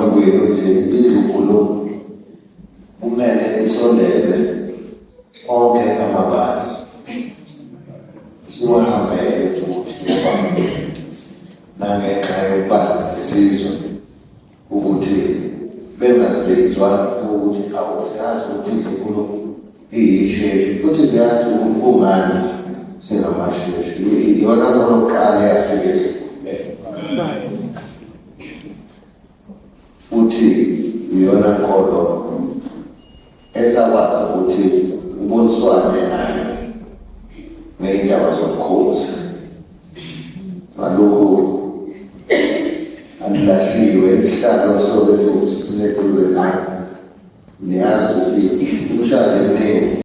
Ngokwazi kwenu nje indlunkulu kumele isondeze onke amabandla siwahambele futhi nangenxa yokubazi isizwe ukuthi bengazizwa ukuthi awusiyazi ukuthi indlunkulu iyisheshi futhi siyazi ukuthi kungani singamasheshi. Iyona nkolo yokuqala eyafika ezweni futhi iyona nkolo esakwazi ukuthi kuboniswane nayo.